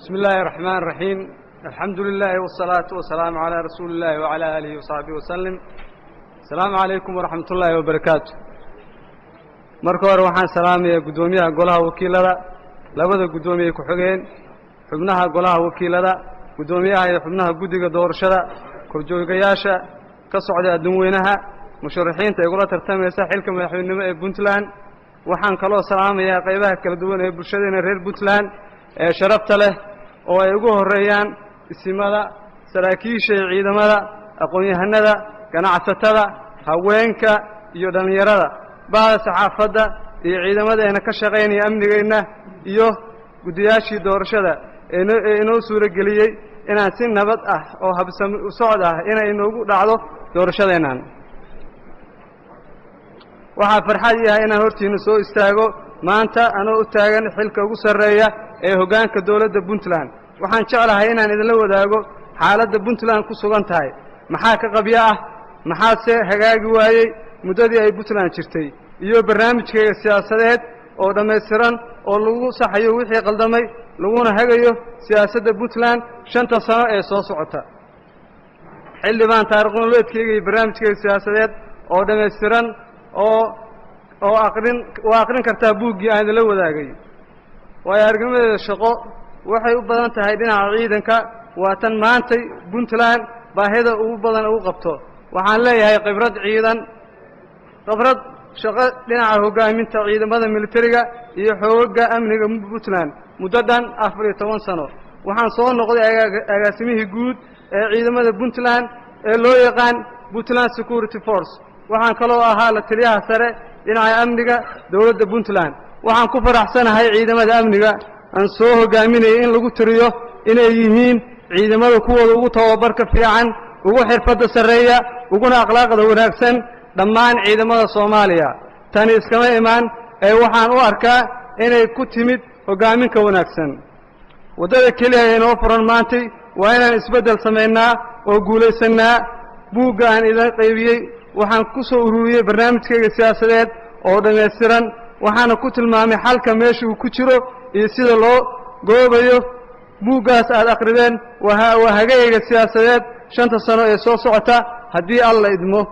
بسم الله الرحمن الرحيم، الحمد لله والصلاة والسلام على رسول الله وعلى آله وصحبه وسلم. السلام عليكم ورحمة الله وبركاته. Marka hore waxaan salaamayaa guddoomiyaha golaha wakiilada, labada guddoomiye ku-xigeen, xubnaha golaha wakiilada, guddoomiyaha iyo xubnaha guddiga doorashada, korjoogayaasha ka socda adduunweynaha, musharaxiinta igula tartamaysa xilka madaxweynenimo ee Puntland. Waxaan kaloo salaamayaa qaybaha kala duwan ee bulshadeena reer Puntland ee sharafta leh, oo ay ugu horreeyaan isimada, saraakiisha iyo ciidamada, aqoon-yahanada, ganacsatada, haweenka iyo dhallinyarada, bahda saxaafadda iyo ciidamadeena ka shaqaynaya amnigeenna, iyo guddiyaashii doorashada ee inoo suuro geliyey inaan si nabad ah oo habsami u socod ah inay inoogu dhacdo doorashadeennan. Waxaa farxad ii ah inaan hortiinna soo istaago maanta anoo u taagan xilka ugu sarreeya ee hoggaanka dowladda Puntland. Waxaan jeclahay inaan idinla wadaago xaaladda Puntland ku sugan tahay, maxaa ka qabyo ah, maxaase hagaagi waayey muddadii ay Puntland jirtay, iyo barnaamijkeega siyaasadeed oo dhammaystiran oo lagu saxayo wixii qaldamay, laguna hagayo siyaasadda Puntland 5ta sano ee soo socota. Xildhibaan, taariikh nololeedkeyga iyo barnaamijkeyga siyaasadeed oo dhammaystiran oo aqrin waa aqrin kartaa buuggii aan idinla wadaagay. Waayo aragnimadeeda shaqo waxay u badan tahay dhinaca ciidanka, waa tan maantay Puntland baahida ugu badan ugu qabto. Waxaan leeyahay khibrad ciidan, khibrad shaqo dhinaca hoggaaminta ciidamada militariga iyo xoogagga amniga Puntland muddo dhan 14 sano. Waxaan soo noqday agaasimihii guud ee ciidamada Puntland ee loo yaqaan Puntland Security Force. Waxaan kaloo ahaa la taliyaha sare dhinaca amniga dowladda Puntland. Waxaan ku faraxsanahay ciidamada amniga aan soo hoggaaminayay in lagu tiriyo inay yihiin ciidamada kuwooda ugu tababarka fiican, ugu xirfadda sarreeya, uguna akhlaaqda wanaagsan dhammaan ciidamada Soomaaliya. Tani iskama imaan ee waxaan u arkaa inay ku timid hoggaaminka wanaagsan. Waddada keliya ee inoo furan maantay waa inaan isbeddel samaynaa oo guulaysannaa. Buugga aan idin qaybiyey waxaan ku soo ururiyey barnaamijkayga siyaasadeed oo dhammaystiran, waxaana ku tilmaamay xalka meesha uu ku jiro iyo sida loo goobayo. Buuggaas aad akrideen waa hagayga siyaasadeed 5ta sano ee soo socota, haddii Alla idmo.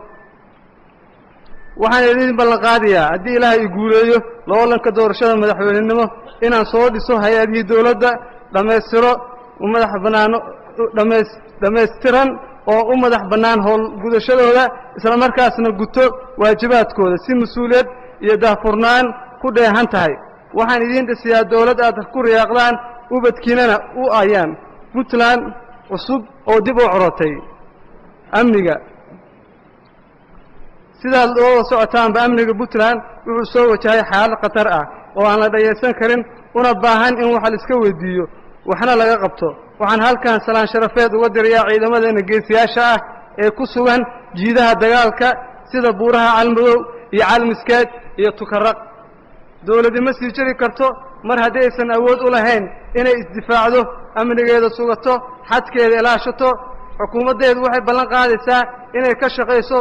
Waxaan idin ballan qaadayaa, haddii Ilaahay i guuleeyo loolanka doorashada madaxweynenimo, inaan soo dhiso hay-adihii dowladda, dhammaystiro u madax bannaano dhammaystiran oo u madax bannaan howlgudashadooda, isla markaasna guto waajibaadkooda si mas-uuliyad iyo daahfurnaan ku dheehan tahay. Waxaan idiin dhisiyaa dowlad aad ku riyaaqdaan, ubadkiinana u ayaan, Puntland cusub oo dib u corotay. Amniga, sidaad looga socotaanba, amniga Puntland wuxuu soo wajahay xaalad khatar ah oo aan la dhayaysan karin, una baahan in wax la iska weydiiyo, waxna laga qabto. Waxaan halkan salaan sharafeed uga dirayaa ciidamadeena geesiyaasha ah ee ku sugan jiidaha dagaalka, sida buuraha Calmadow iyo Calmiskeed iyo Tukaraq. Dowladi ma sii jiri karto mar haddii aysan awood u lahayn inay isdifaacdo, amnigeeda sugato, xadkeeda ilaashato. Xukuumaddeedu waxay ballan qaadaysaa inay ka shaqayso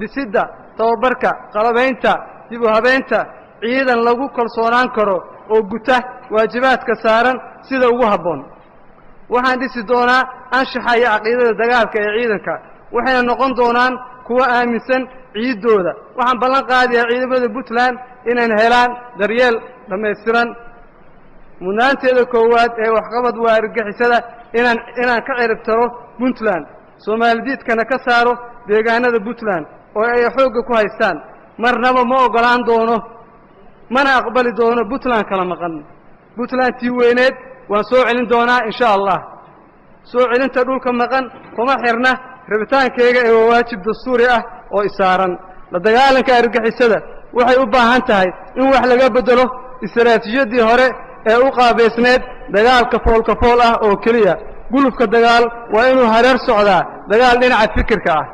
dhisidda, tababarka, qalabaynta, dib u habaynta ciidan lagu kalsoonaan karo oo guta waajibaadka saaran sida ugu habboon. Waxaan dhisi doonaa anshaxa iyo caqiidada dagaalka ee ciidanka, waxayna noqon doonaan kuwo aaminsan ciiddooda. Waxaan ballan qaadayaa ciidamada Puntland inayna helaan daryeel dhammaystiran. Mudnaanteeda koowaad ee waxqabad waa argagixisada inaan ka cirib taro Puntland, Soomaalidiidkana ka saaro deegaanada Puntland oo ay xoogga ku haystaan. Marnaba ma oggolaan doono, mana aqbali doono Puntland kala maqan. Puntland tii weyneed waan soo celin doonaa, insha Allah. Soo celinta dhulka maqan kuma xirna rabitaankayga ee waa waajib dastuuri ah oo isaaran. La dagaalanka argagixisada waxay u baahan tahay in wax laga beddelo istaraatiijiyaddii hore ee u qaabaysneed dagaalka foolka fool ah oo keliya. Gulufka dagaal waa inuu hareer socdaa dagaal dhinaca fikirka ah.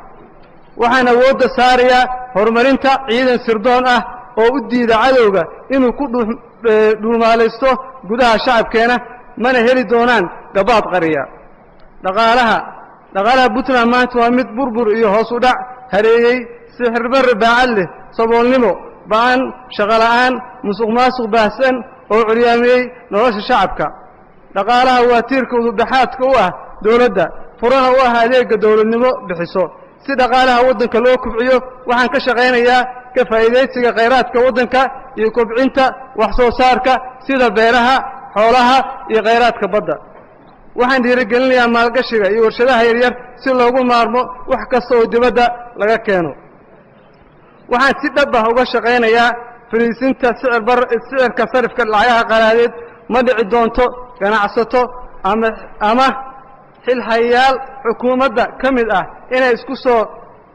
Waxaan awoodda saarayaa horumarinta ciidan sirdoon ah oo u diida cadowga inuu ku dhuumaalaysto gudaha shacabkeena, mana heli doonaan gabaad qariya. Dhaqaalaha Puntland maanta waa mid burbur iyo hoos u dhac hareeyey, sixirbarre baacad leh, saboolnimo ba'an, shaqo la'aan, musuq maasuq baahsan oo curyaamiyey nolosha shacabka. Dhaqaalaha waa tiirka udubdhaxaadka u ah dowladda, furana u ah adeegga dowladnimo bixiso. Si dhaqaalaha waddanka loo kobciyo, waxaan ka shaqaynayaa ka faa'iidaysiga khayraadka waddanka iyo kobcinta wax soo saarka sida beeraha, xoolaha iyo khayraadka badda. Waxaan dhiirigelinayaa maalgashiga iyo warshadaha yaryar si loogu maarmo wax kasta oo dibadda laga keeno. Waxaan si dhab ah uga shaqaynayaa fariisinta sicirka sarifka lacagaha qalaadeed. Ma dhici doonto ganacsato ama xilhayaal xukuumadda ka mid ah inay isku soo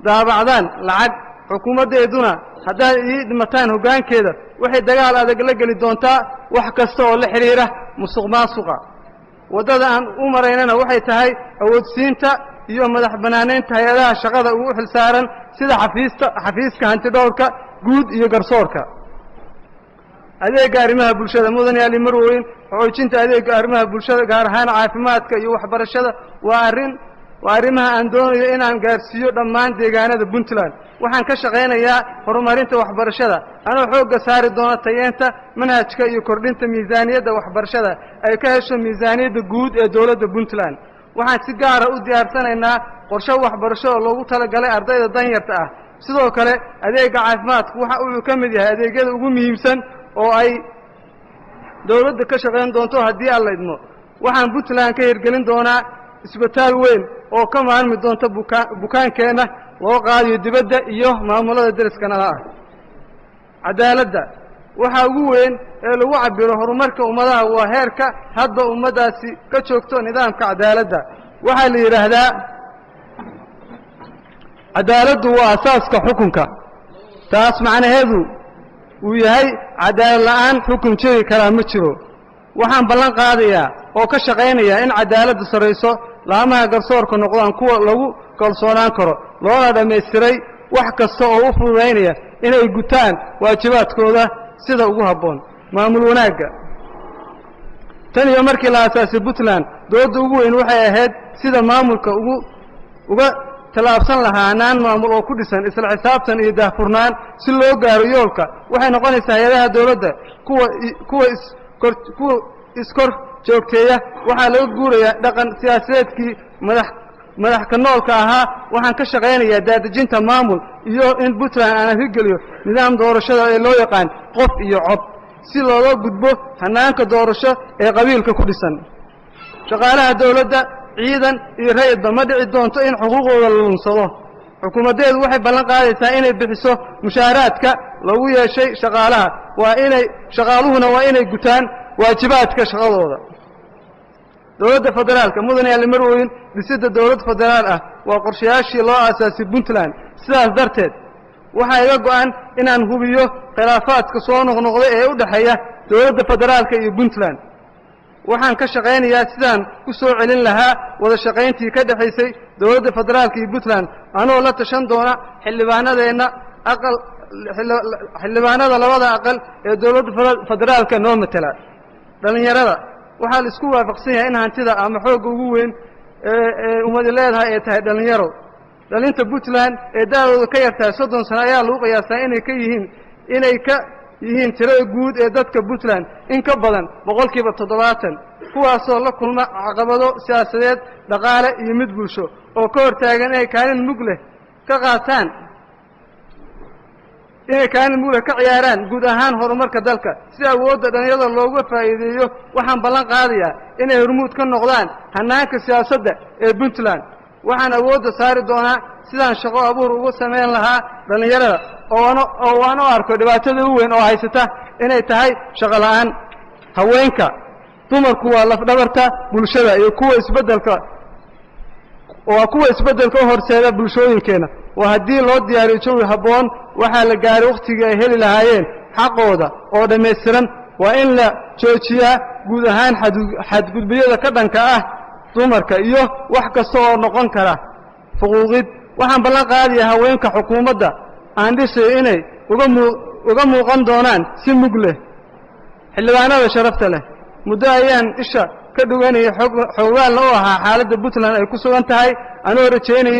daabacdaan lacag. Xukuumaddeeduna, haddaad ii dhimataan hoggaankeeda, waxay dagaal adag la geli doontaa wax kasta oo la xidhiidha musuq maasuqa. Waddada aan u maraynana waxay tahay awoodsiinta iyo madax bannaanaynta hay-adaha shaqada ugu xil saaran, sida xafiiska hantidhowrka guud iyo garsoorka. Adeegga arrimaha bulshada, mudane ali marweyn, xoojinta adeegga arrimaha bulshada, gaar ahaan caafimaadka iyo waxbarashada, waa arrimaha aan doonayo inaan gaarsiiyo dhammaan deegaanada Puntland. Waxaan ka shaqaynayaa horumarinta waxbarashada, anoo xoogga saari doona tayeenta manhajka iyo kordhinta miisaaniyadda waxbarashada ay ka hesho miisaaniyadda guud ee dowladda Puntland. Waxaan si gaara u diyaarsanaynaa qorshe waxbarasho oo loogu talagalay ardayda danyarta ah. Sidoo kale, adeegga caafimaadku waxa uu ka mid yahay adeegyada ugu muhiimsan oo ay dowladda ka shaqayn doonto haddii Alla idmo. Waxaan Puntland ka hirgelin doonaa isbitaal weyn oo ka maarmi doonta bukaankeenna loo qaadayo dibadda iyo maamulada deriskanaha ah. Cadaaladda waxaa ugu weyn ee lagu cabbiro horumarka ummadaha waa heerka hadba ummaddaasi ka joogto nidaamka cadaaladda. Waxaa la yidhaahdaa cadaaladdu waa asaaska xukunka. Taas macnaheedu uu yahay, cadaalad la'aan xukun jiri karaa ma jiro. Waxaan ballan qaadayaa oo ka shaqaynayaa in cadaaladdu sarrayso, laamaha garsoorka noqdaan kuwa lagu kalsoonaan karo, loona dhammaystiray wax kasta oo u fududaynaya inay gutaan waajibaadkooda sida ugu habboon. Maamul wanaagga, tan iyo markii la aasaasay Puntland, doodda ugu weyn waxay ahayd sida maamulka uga tallaabsan lahaa hanaan maamul oo ku dhisan isla xisaabtan iyo daahfurnaan. Si loo gaaro yoolka, waxay noqonaysaa hay-adaha dowladda kuwa iskor joogteeya. Waxaa laga guurayaa dhaqan siyaasadeedkii madax ka noolka ahaa. Waxaan ka shaqaynayaa daadejinta maamul iyo in Puntland aan hirgeliyo nidaam doorashada ee loo yaqaan qof iyo cod, si looga gudbo hanaanka doorasho ee qabiilka ku dhisan. Shaqaalaha dowladda, ciidan iyo rayidba, ma dhici doonto in xuquuqdooda la lunsado. Xukuumaddeedu waxay ballan qaadaysaa inay bixiso mushaaraadka lagu yeeshay shaqaalaha, waa inay shaqaaluhuna waa inay gutaan waajibaadka shaqadooda. Dowladda federaalka, mudane ali marweyn, dhisidda dowlad federaal ah waa qorshayaashii loo aasaasay Puntland. Sidaas darteed, waxaa iga go'an inaan hubiyo khilaafaadka soo noqnoqday ee u dhexeeya dowladda federaalka iyo Puntland. Waxaan ka shaqaynayaa sidaan ku soo celin lahaa wada shaqayntii ka dhexaysay dowladda federaalka iyo Puntland, anoo la tashan doona xildhibaanadeenna aqal, xildhibaanada labada aqal ee dowladda federaalka noo matela. Dhallinyarada, waxaa la isku waafaqsan yahay in hantida ama xoogga ugu weyn ee ummadi leedahay ay tahay dhallinyaro. Dhalinta Puntland ee da'dooda ka yartahay 30 sano ayaa lagu qiyaasaa inay ka yihiin tirada guud ee dadka Puntland in ka badan 70%, kuwaasoo la kulma caqabado siyaasadeed, dhaqaale iyo mid bulsho oo ka hortaagan inay kaalin mug leh ka ciyaaraan guud ahaan horumarka dalka. Si awoodda dhallinyarada looga faa'iideeyo, waxaan ballan qaadayaa inay hormuud ka noqdaan hannaanka siyaasadda ee Puntland. Waxaan awoodda saari doonaa sidaan shaqo abuur ugu samayn lahaa dhallinyarada, oo aan u arko dhibaatada u weyn oo haysata inay tahay shaqo la'aan. Haweenka, dumarku waa lafdhabarta bulshada iyo kuwa isbeddelka u horseeda bulshooyinkeenna, oo haddii loo diyaariyo jawi habboon, waxaa la gaaray wakhtigii ay heli lahaayeen xaqooda oo dhammaystiran. Waa in la joojiyaa guud ahaan xadgudbyada ka dhanka ah dumarka iyo wax kasta oo noqon kara fuquuqid. Waxaan ballan qaadayaa haweenka xukuumadda aan dhisayo inay uga muuqan doonaan si mug leh. Xildhibaanada sharafta leh, muddo ayaan isha ka dhuganayay, xogaalna u ahaa xaaladda Puntland ay ku sugan tahay, anoo rajaynayay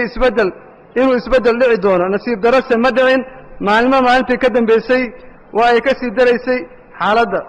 inuu isbeddel dhici doono. Nasiib darase ma dhicin. Maalmo maalintii ka dambaysay waa ay ka sii daraysay xaaladda.